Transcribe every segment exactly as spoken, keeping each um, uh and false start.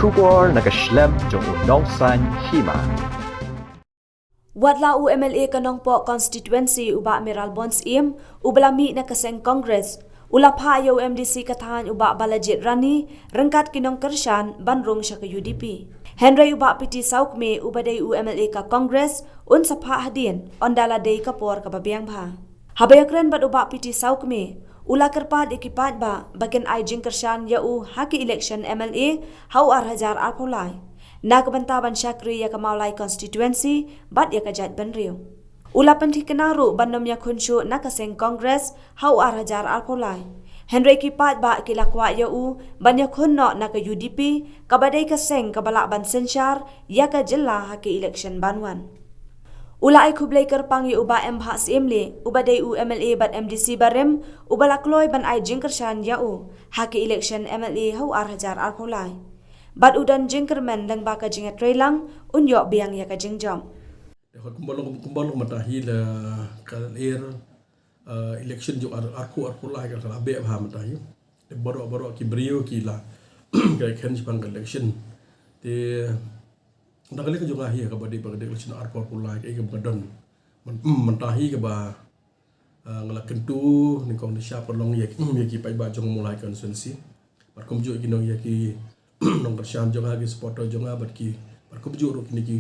Khubor na ka shlem jong u Nongsaiñ Hima. Wat la u M L A ka Nongpoh constituency u Bah Mayralborn Syiem, u ba la mih na ka seng Congress, u la phah ïa u M D C ka thaiñ u Bah Balajied Rani ryngkat ki nongkyrshan ban rung sha ka U D P. Hynrei u Bah P T Sawkmie, u ba dei u M L A ka Congress, un sa phah hadien, ynda la dei ka por kaba biang bha. Haba ïakren bad u Bah P T Sawkmie, u la kyrpad ïa ki paidbah ba kin ai jingkyrshan ïa u ha ki election M L A ha u ar hajar arphew lai, na ka bynta ban shakri ïa ka Mawlai constituency bad ïa ka jaitbynriew. U la pynthikna ruh ban ym ïakhun shuh na ka seng Congress ha u ar hajar arphew lai. Hynrei ki paidbah ki la kwah ïa u ban ïakhun noh na ka U D P, kaba dei ka seng kaba lah ban synshar ïa ka jylla ha ki election ban wan. U la ai khublei kyrpang ïa u Bah M Bhah Syiemlieh, u ba dei u M L A bad M D C barim, u ba la kloi ban ai jingkyrshan ïa u ha ki election M L A ha u ar hajar arphew lai. Bad u don jingkyrmen lyngba ka jingïatreilang, un ïoh biang ïa ka jingjop. Te kumba long, kumba long mynta hi la ka lyer, eh, election jong ar, arphew arphew lai ka la beh bha mynta hi. Te baroh baroh ki briew ki la ka kren shaphang ka election. Te na ka liang jong nga hi kaba dei ba ka election arphew arphew lai kaei kaba don. Man, mm, mynta hi kaba, ah, nga la kyntu nyngkong nyngshap ka long ïa ki, mm, ïa ki paidbah jong Mawlai constituency. Bad kumjuh ki nong ïa ki nongkyrshan jong nga, ki supporter jong nga, bad ki, bad kumjuh ruh kine ki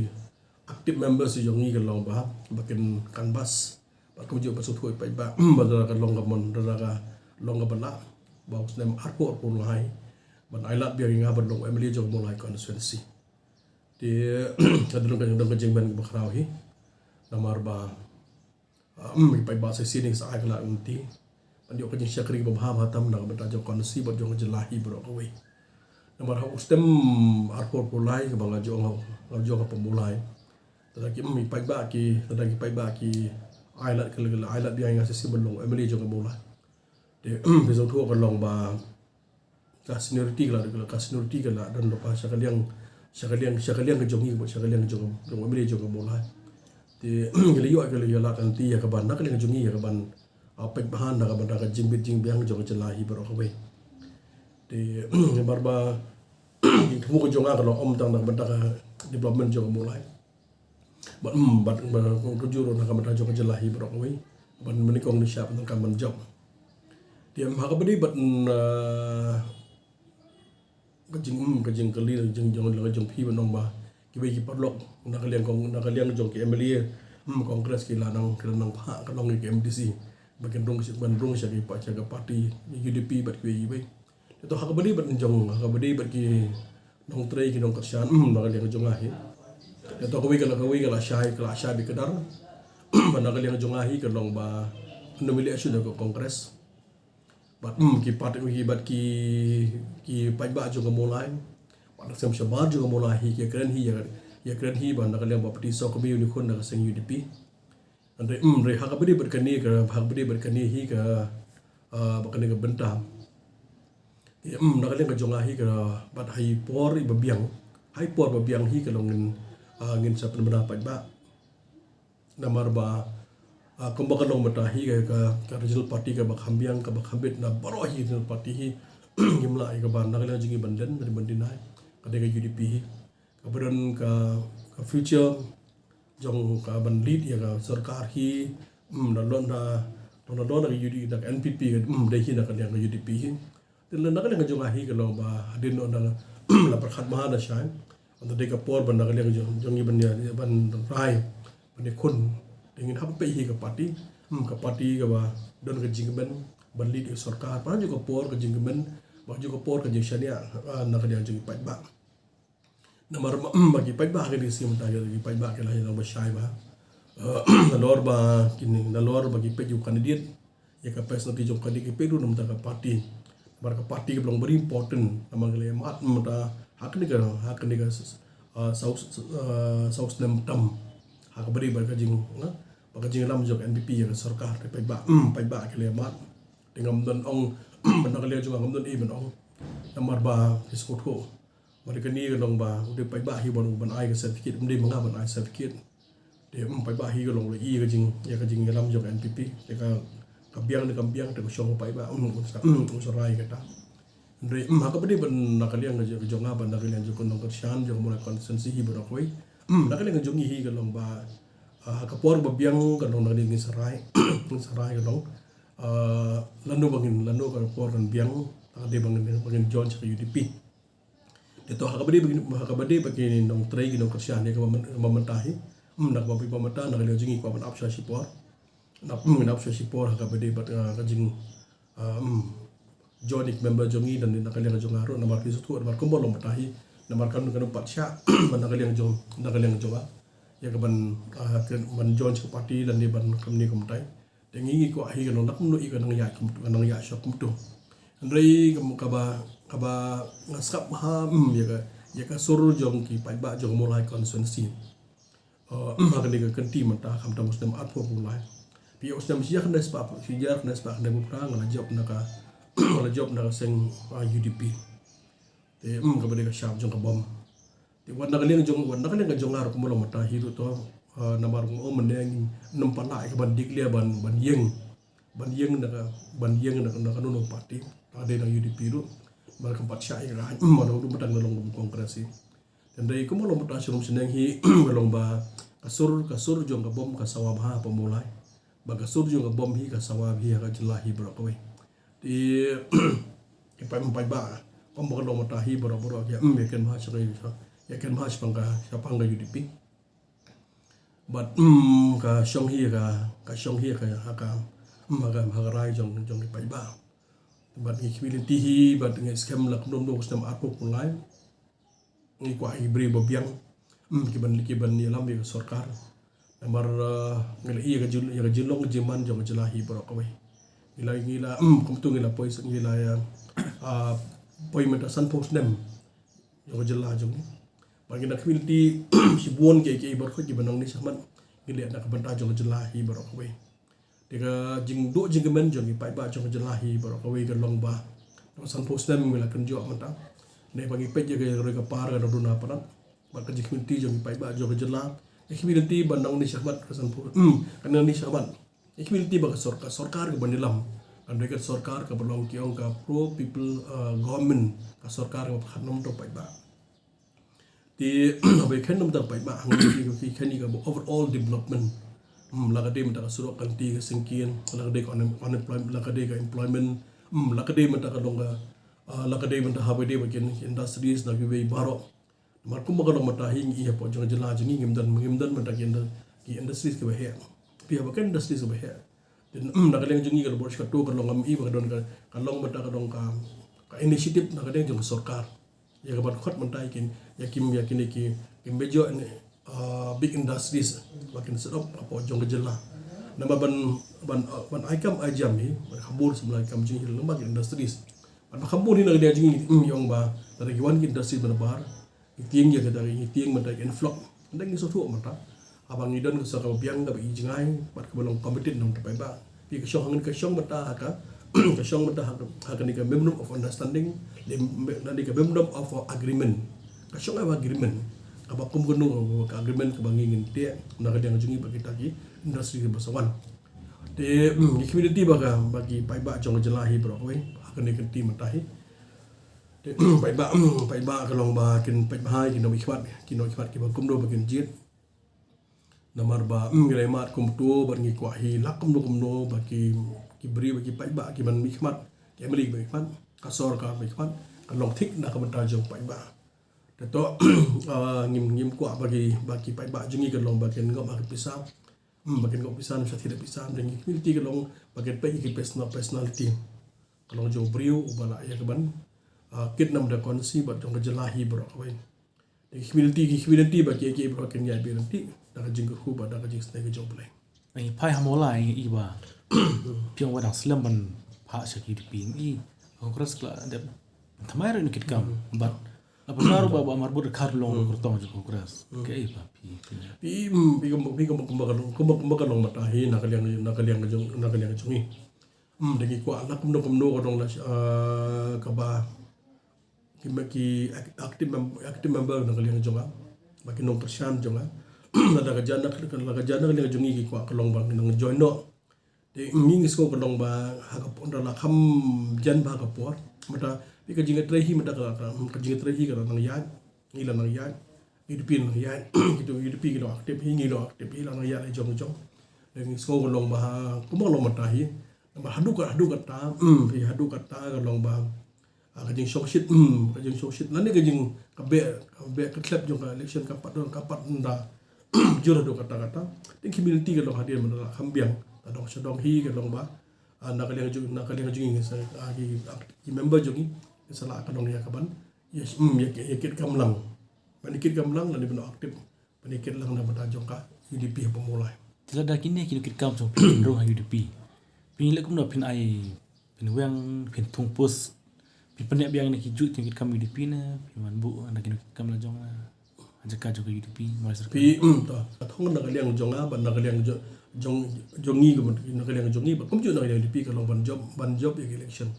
active members jong ngi ka long ba, ba kin canvass. Bad kumjuh ba sngewthuh ïa ki paidbah, mm, ba da ka long ka mon, da ka long kaba lah ba u snem arphew arphew lai ban ai lad biang ïa nga ban long M L A jong Mawlai constituency. Te ka don ka, don ka jingmen kaba khraw hi. Namar ba, ah, mm, ki paidbah sa shisien sa ai ka lad lynti ban ïoh ka jingshakri kaba bha bha tam na ka bynta jong ka constituency bad jong ka jylla hi baroh kawei. Namar ha u snem arphew arphew lai kaba nga jong, nga jong ha Mawlai, te da ki, mm, ki paidbah ki, te da ki paidbah ki ai lad, ki ai lad biang ïa nga sa shisien ban long M L A jong ka Mawlai. Te, mm, phi sngewthuh ka long ba ka seniority ka la, ka seniority ka la don lypa sha ka liang, sha ka liang, sha ka liang ka jong ngi, sha ka liang jong, jong M L A jong ka Mawlai. Te ngi la ïoh, ngi la ïoh lad lynti ïa ka ban, na ka liang jong ngi ïa ka ban, ah, peit bha na ka ban, na ka jingbit jingbiang jong ka jylla hi baroh kawei. Te namar ba jingthmu ka jong nga ka long ym tang na ka ban, na ka development jong ka Mawlai. Bad, mm, bad, bad kumjuh ruh na ka bynta jong ka jylla hi baroh kawei. Ban, ban nyngkong nyngshap ban donkam ban jop. Te, mm, ha kaba dei bad, mm, ah, ka jing, mm, ka jingkylli, ka jing, jong, ka jong phi ban ong ba kiwei ki paralok na ka liang kong, na ka liang jong ki M L A, mm, Congress ki la nang, ki la nang phah ka long ïa ki M D C ba kin rung sha, ban rung sha ki pa, sha ka party U D P bad kiwei kiwei. Te to ha kaba dei bad jong, ha kaba dei bad ki nongtrei, ki nongkyrshan, mm, na ka liang jong nga hi. Te to kawei ka la, kawei ka la shai, ka la shai bad ka dar. Ba na ka liang jong nga hi ka long ba nomination ka Congress. Bad, mm, ki party, ki bad ki, ki paidbah jong ka Mawlai, bad na ka seng shabar jong ka Mawlai hi, ki kren hi, ïa, ïa kren hi ba na ka liang ba party so ka mi uni khun na ka seng U D P. Hynrei, mm, hynrei ha kaba dei bad kane ka, ha kaba dei bad kane hi ka, ah, bad kane ka bynta. Te, mm, na ka liang ka jong nga hi ka, bad ha i por iba biang, ha i por ba biang hi ka long ngin, ah, ngin sa pynbna paidbah. Namar ba, ah, kumba ka long mynta hi ka, ka, ka regional party kaba kham biang, kaba kham bit na baroh hi regional party hi, ngim lah ïa ka ban, na ka liang jong ngi ban len, ban deny, ka dei ka U D P hi. Kaba don ka, ka future jong ka ban lead ïa ka sorkar hi, mm, na lon na, na lon na ka U D P, na ka N P P, mm, dei hi na ka liang ka U D P hi. Te na ka liang ka jong nga hi ka long ba hadien ynda la pyrkhat bha na shai, ynda dei ka por ban na ka liang jong, jong ngi ban ïa, ban rai, ban ïakhun. Te ngin hap peit hi ka party, mm, ka party kaba don ka jingkmen ban lead ïa ka sorkar. Ba jong ka por ka jingkmen, ba jong ka por ka jingshaniah, ah, na ka liang jong ngi paidbah. Namar ba, mm, ba ki paidbah ha kine ki snem mynta ki paidbah ki la ïa nang ba shai bha. Eh, nalor ba kine, nalor ba ki peit ïa u candidate, ïa ka personality jong u candidate, ki peit ruh na ka bynta ka party. Namar ka party ka long very important. Namar ka la ïa mad mynta ha kane ka, ha kane ka, eh, saw, eh, saw snem tam. Ha kaba dei bad ka jing, na, bad ka jingïalam jong ka N P P ïa ka sorkar, te paidbah, mm, paidbah ki la ïa mad. Te ngam don ong, ba na ka liang jong nga ngam don ei ban ong. Namar ba ki sngewthuh ba dei kane ka long ba u dei paidbah hi ban, ban ai ka certificate, um dei ma nga ban ai certificate. Te, mm, paidbah hi ka long ruh ïa ka jing, ïa ka jingïalam jong ka N P P. Te ka, ka biang ne kam biang, te ka shong paidbah, mm, un sa, mm, un sa rai kata. Hynrei, mm, ha kaba ïadei bad na ka liang ka jong, ka jong nga bad na ka liang jong ka nongkyrshan jong ka Mawlai constituency hi baroh kawei. Mm, na ka liang ka jong ngi hi ka long ba, ah, ha ka por ba biang ka long na ka liang ngin sa rai, ngin sa rai ka long. Ah, lano ba ngin, lano ka por kan biang, na ka liang ba ngin, ba ngin join sha ka U D P. Te to ha kaba ïadei ba ngin, ha kaba ïadei ba ki nongtrei ki nongkyrshan ïa kaba myn-, kaba mynta hi. Mm, na kaba, kaba mynta na ka liang jong ngi kwah ban ap sha shipor. Na, mm, ngin ap sha shipor ha kaba ïadei bad, ah, ka jing, ah, mm, join ïa ki member jong ngi lane na ka liang jong nga ruh namar ki sngewthuh namar kumba long mynta hi. Namar kan, kan ym pat shah ban na ka liang jong, na ka liang jong nga ïa ka ban, ah, ka ban join sha ka party lane ban kumne kumtai. Te ngi, ngi kwah hi ka nang lak mynno i ka nang ïaid kum, ka nang ïaid shok kumto. Hynrei kam, kaba, kaba nga sngap ha, mm, ïa ka, ïa ka sur jong ki paidbah jong ka Mawlai constituency. Uh, ha kane ka kynti mynta khamtam u snem arphew arphew lai. Phi ïoh u snem shi hajar khyndai spah, shi hajar khyndai spah khyndai phew phra nga la jop na ka, nga la jop na ka seng, uh, U D P. Te, mm, kaba dei ka shap jong ka bom. Te wat na ka liang jong, wat na ka liang ka jong nga ruh kumba long mynta hi ruh to, uh, namar nga ong mynne ngim pat lah ïa ka ban declare ban, ban ïeng. Ban ïeng na ka, ban ïeng na ka, na kano kano party. Ka dei na U D P ruh. Ba kam pat shah ïa ka, mm, ba ruh mynta nga long Congress hi. Hynrei kumba long mynta sha Umsning hi, ka long ba ka sur, ka sur jong ka bom ka sawa bha ha Mawlai. Ba ka sur jong ka bom hi ka sawa hi ha ka jylla hi baroh kawei. Te ki paidbah, paidbah, kumba ka long mynta hi baroh baroh ki, mm, ïa kynmaw sha ka, ïa kynmaw shaphang ka, shaphang ka U D P. Bad, mm, ka shong hi ka, ka shong hi ka, ha ka, mm, ha ka, ha ka rai jong, jong ki paidbah. Bad ngi khmih lynti hi, bad ngi skhem la kumno kumno u snem arphew arphew lai. Ngi kwah hi briew ba biang. Mm, ki ban, ki ban ïalam ïa ka sorkar. Namar, uh, ngi la ïa ka jyl-, ïa ka jinglong jingman jong ka jylla hi baroh kawei. Ngi la, ngi la, mm, kumto ngi la poi, ngi la ïa, uh, poi mynta sanphew snem jong ka jylla jong ngi. Bad ngi na khmih lynti shibun kiei kiei baroh ki ban nang ni shakhmat. Ngi leh na ka bynta jong ka jylla hi baroh kawei. Te ka jingduh jingkmen jong ki paidbah jong ka jylla hi baroh kawei ka long ba. Nang sanphew snem ngi la kynjoh mynta. Ne ba ngi peit ïa ka roi ka par ka dang duna palat. Bad ka jingkhmih lynti jong ki paidbah jong ka jylla. Ka khmih lynti ba nang ni shakhmat ka sanphew. Hmm, ka nang ni shakhmat. Ka khmih lynti ba ka sor-, ka sorkar ka ban ïalam. Ka dei ka sorkar ka ba long ki ong ka pro people, uh, government. Ka sorkar ka ba khat nam to paidbah. Te, ba khen namar paidbah, hang ki, ki khen ka overall development. Hmm, la ka dei mynta ka surok kynti ka syngkien, la ka dei ka unem-, unemployment, la ka dei ka employment, hmm, la ka dei mynta ka long ka, ah, la ka dei mynta ha ba dei ba kin industries na ki wei baroh. Namar kumba ka long mynta hi ngi hapoh jong ka jylla jong ngi ngim don, ngim don mynta ki indu-, ki industries ki ba heh. Phi haba ken industries ki ba heh. Te, hmm, na ka liang jong ngi ka la bor shi kato ka long ngam i ba ka don ka, ka long mynta ka long ka, ka initiative na ka liang jong ka sorkar. Ïa ka ban khot mynta ïa kin, ïa kim, ïa kine ki, ki major, uh, big industries ba kin set up hapoh jong ka jylla. Namar ban, ban, uh, ban ai kam ai jam hi, ban kham bun sha ban ai kam jong hi lyngba ki industries. Ban kham bun hi na ka liang jong ngi, hmm, ïa ong ba, lada ki wan ki industries ban bar, ngi tieng ïa kata, ngi tieng mynta ki influx. Ynda ngi sngewthuh mynta. Haba ngi don ka sorkar ba biang kaba i jngai, bad kaba long committed na ka bynta paidbah. Phi ka shong hangne ka shong mynta ha ka, ka shong mynta ha ka, ha kane ka memorandum of understanding, lane ka memorandum of agreement. Ka shong ha agreement. Kaba kum kano ka agreement kaba ngi ngin teh, na ka liang jong ngi bad kita ki industry kiba sa wan. Te, hmm, ki khmih lynti ba ka, ba ki paidbah jong ka jylla hi baroh kawei, ha kane ka kynti mynta hi. Te, paidbah, paidbah ka long ba kin peit bha ïa ki nongmihkhmat, ki nongmihkhmat kiba kumno ba kin jied. Namar ba, mm, ngi la ïa mad kumto, bad ngi kwah hi la kumno kumno, ba ki, ki briew, ba ki paidbah, ki ban mihkhmat, ki M L A ki ban mihkhmat, ka sorkar ban mihkhmat, ka long thik na ka bynta jong paidbah. Te to, ah, ngim, ngim kwah ba ki, ba ki paidbah jong ngi ka long ba kin ngop ha ka pisa. Hmm, ba kin ngop pisa, ym shah thied pisa, te ngi khmih lynti ka long, ba kin peit ïa ki personal, personality. Ka long jong u briew, uba lah ïa ka ban, ah, kit nam da constituency, bad jong ka jylla hi baroh kawei. Te ki khmih lynti, ki khmih lynti ba ki, ki baroh kin ïai beh lynti, da ka jingkyrkhu bad da ka jingsnei ka jong U Blei. Ngi phai ha Mawlai ngi i ba. Phi ong ba dang slem ban phah sha ki U D P ngi i. Congress ka la dep. Thymmai ruh ngi kit kam. Bad. Naba ruh ba, ba marbud ka long kyrtong jong Congress. Kaei ba phi, phi. Phi, mm, phi kumba, phi kumba, kumba ka long, kumba, kumba ka long mynta hi na ka liang, na ka liang jong, na ka liang jong ngi. Hmm, da ngi kwah la kumno kumno ka long la, ah, kaba ki, ki act-, active mem-, active member na ka liang jong nga. Ba ki nongkyrshan jong nga. Lada ka jan na ka, lada ka jan na ka liang jong ngi ki kwah ka long ba nang join noh. Te ngi ngi sngew ka long ba ha ka por da la kham jan ba ha ka por. Mynta Phi ka jingtrei hi mynta ka, ka, ka jingtrei hi ka la nang ïaid, ngi la nang ïaid, UDP nang ïaid, kito UDP ki long active hi, ngi long active hi, la nang ïaid jong jong. Dei ngi sngew ka long ba ha, kumba long mynta hi, ba haduh ka, haduh kata, mm, phi haduh kata ka long ba, ah, ka jingshongshit, mm, ka jingshongshit. Lane ka jing, ka beh, ka beh ka tlep jong ka election ka pat don, ka pat nda. Jur haduh kata kata. Te community ka long hadien mynta la kham biang. Ka dong sha dong hi ka long ba. Ah, na ka liang jong, na ka liang jong ngi sa, ah, ki, ah, ki member jong ngi sa lah ka long ïa ka ban. Ïa, mm, ïa, ïa kit kam lang. Ban kit kam lang lane ban active. Ban kit lang na bynta jong ka UDP ha Mawlai. Te lada kine ki nongkitkam jong phi kin rung ha UDP. Phin leh kumno, phin ai, phin weng, phin thung post. Phin pynïap biang na ki juh ki nongkitkam UDP ne, phin wan buh na ki nongkitkam la jong, ha jaka jong ka UDP, Mawlai Circle. Phi, mm, to. Ka thong na ka liang jong nga, bad na ka liang jong, jong, jong ngi, ka na ka liang jong ngi, bad kumjuh na ka liang UDP ka long ban jop, ban jop ïa ka election.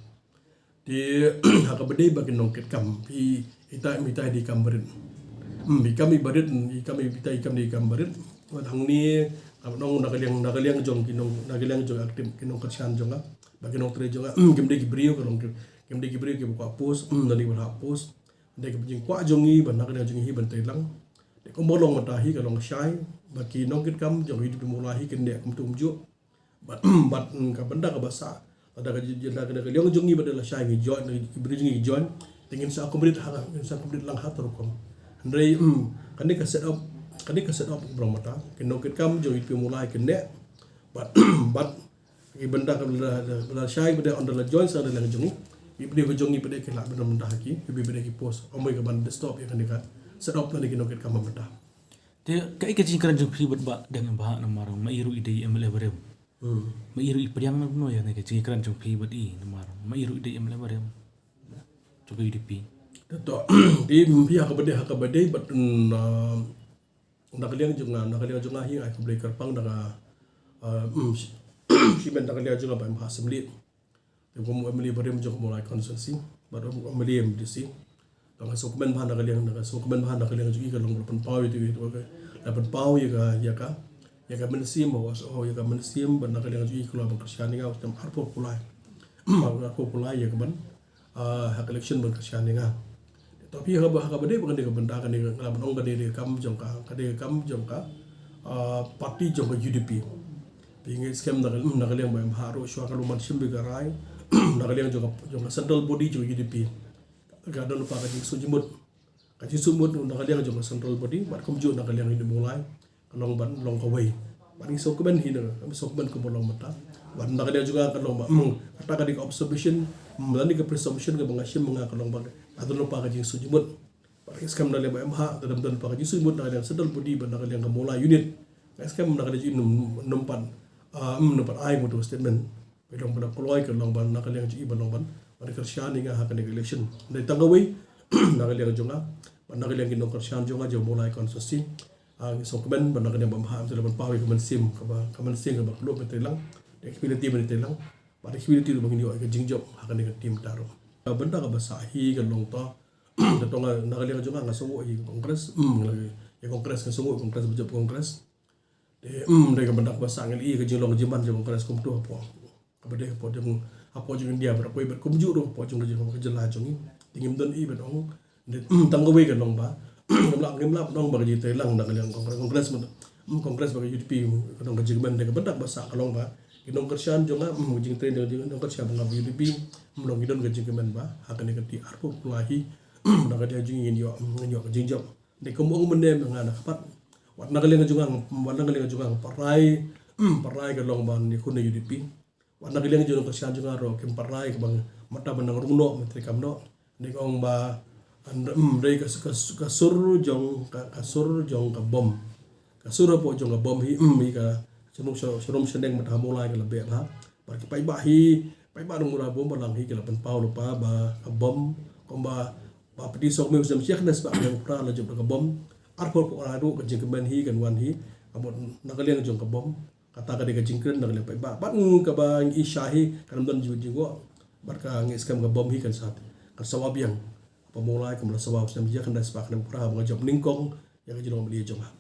Te ha kaba dei ba ki nongkitkam, i, ita, ita i dei kam barit. Hmm, i kam i barit, i kam i, ita i kam dei kam barit. Wat hangne, ka nong na ka liang, na ka liang jong ki nong, na ka liang jong active, ki nongkyrshan jong nga. Ba ki nongtrei jong nga, hmm, kim dei ki briew ka long ki, kim dei ki briew kiba kwah post, hmm, na dei ba hap post. Dei ka jingkwah jong ngi, ba na ka liang jong ngi hi ban trei lang. Te kumba long mynta hi ka long shai, ba ki nongkitkam jong UDP Mawlai hi kin dei kumto kumjuh. Bad, bad, mm, ka bynta kaba sah. Lada ka ji-, lada ka liang jong ngi ba dei la shai ngi join, ngi bri jong ngi join. Te ngin sa accommodate ha, ngin sa accommodate lang ha ta rukom. Hynrei, mm, kane ka set up, kane ka set up ba long mynta. Ki nongkitkam jong UDP Mawlai kine. Bad, bad, ki bynta ka la, la, la shai ba dei on la join sa da liang jong ngi. Ki bri ka jong ngi ba dei ki la bynta mynta ha ki, ki bri ba dei ki post. Ym wei ka ban disturb ïa kane ka set up lane ki nongkitkam ba mynta. Te kaei ka jingkren jong phi bad Bah Dang Em Bah namar ma i ruh i dei MLA barim. Hmm. Ma i ruh i pdiang na bynta ïa kane ka jingkren jong phi bad i namar ma i ruh i dei MLA barim jong ka UDP. Te to, te phi ha kaba dei, ha kaba dei bad, mm, ah, na ka liang jong nga, na ka liang jong nga hi ai khublei kyrpang na ka, ah, mm, shi-, shimet na ka liang jong nga Bah Em Bah Syiemlieh. Te kum u MLA barim jong ka Mawlai constituency, bad u MLA MDC. Tang ka sngewkmen bha na ka liang, na ka sngewkmen bha na ka liang jong i ka long ba la pynpaw ïa ka, la pynpaw ïa ka, ïa ka, ïa ka mynsiem, o, o, ïa ka mynsiem, bad na ka liang jong i ka long ban kyrshan ïa nga, u snem arphew phew lai. Arphew phew lai ïa ka ban, ah, ha ka election ban kyrshan ïa nga. To phi ha kaba, ha kaba dei ba kane ka bynta kane ka, nga la ban ong ka dei ka kam jong ka, ka dei ka kam jong ka, ah, party jong ka UDP. Phi ngeit skhem na ka, na ka liang Bah Em Bah ruh shuwa ka long ban shim bynta ka rai, na ka liang jong ka, jong ka central body jong ka UDP. Ka don lypa ka jingsuk jingmut. Ka jingsuk jingmut na ka liang jong ka central body, bad kumjuh na ka liang UDP Mawlai. Ka long ban long kawei. Bad ngi sngewkmen hi na, ngi sngewkmen kumba long mynta. Bad na ka liang jong nga ka long ba, mm, kata ka dei ka observation, mm, lane ka presumption kaba nga shim ma nga ka long ba ka don lypa ka jingsuk jingmut. Bad ngi skhem na ka liang Bah Em Bah, ka don lypa ka jingsuk jingmut na ka liang central body bad na ka liang ka Mawlai unit. Ngi skhem na ka liang jong i nym, nym pat, ah, mm, nym pat ai mo to statement. Ba long ban kloi ka long ban na ka liang jong i ba long ban, ban kyrshan ïa nga ha kane ka election. Dei tang kawei, na ka liang jong nga, bad na ka liang ki nongkyrshan jong nga jong Mawlai constituency. Ah, ngi sngewkmen ba na ka liang Bah Em Bah, te la ban paw ïa ka mynsiem, kaba, ka mynsiem kaba khlem ban trei lang, da ka humility ban trei lang, bad da ka humility ruh ba ngin ïoh ïa ka jingjop ha kane ka team ta ruh. Ka bynta kaba sah hi ka long to, ka tong na ka liang jong nga nga sngewbha ïa Congress, mm, ïa Congress nga sngewbha Congress ba jop Congress. Te, mm, dei ka bynta kaba sah ngi la ïohi ka jinglong jingman jong Congress kumto hapoh. Kaba dei hapoh jong, hapoh jong India bad hapoh, bad kumjuh ruh hapoh jong ka jylla jong ngi. Te ngim don ei ban ong. Te, mm, tang kawei ka long ba, ngim lah, ngim lah ban ong ba ka jingtrei lang na ka liang Congress, Congress bad, mm, Congress bad ka UDP, ka long ka jingkmen, dei ka bynta kaba sah ka long ba ki nongkyrshan jong nga, mm, ka jingtrei jong ki nongkyrshan jong nga bad UDP, mm, long ki don ka jingkmen ba ha kane ka kti arphew phew lai hi, mm, na ka liang jong ngi ngin ïoh, mm, ngin ïoh ka jingjop. Dei kumba ong mynne ma nga na ka pat. Wat na ka liang jong nga, wat na ka liang jong nga, pynpaw rai, pynpaw rai ka long ban ïakhun na UDP. Wat na ka liang jong ka shan jong nga ruh, kin pynpaw rai ka ban, mynta ban nang rung noh, mynta kam noh. Dei ka ong ba, an, mm, dei ka, ka, ka sur jong, ka, ka sur jong ka bom. Ka sur hapoh jong ka bom hi, mm, hi ka, sharum, sharum shaneng mynta ha Mawlai ka la beh bha. Bad ki paidbah hi, paidbah nong Mawlai bom balang hi ka la pynpaw lypa ba ka bom, kumba, ba pdi song me u snem shia khyndai spah khyndai phew phra la jop da ka bom. Arphew phew lai ruh ka jingkmen hi kan wan hi. Ka mut na ka liang jong ka bom. Kata ka dei ka jingkren na ka liang paidbah. Bad ngi kaba ngi i sha hi kan ym don jingmut jingwoh. Bad ka ngi skhem ka bom hi kan sa, kan sawa biang. Ba Mawlai kumba la sawa u snem shia khyndai spah khyndai phew phra ba nga jop nyngkong ïa ka jinglong bad ïa jong nga.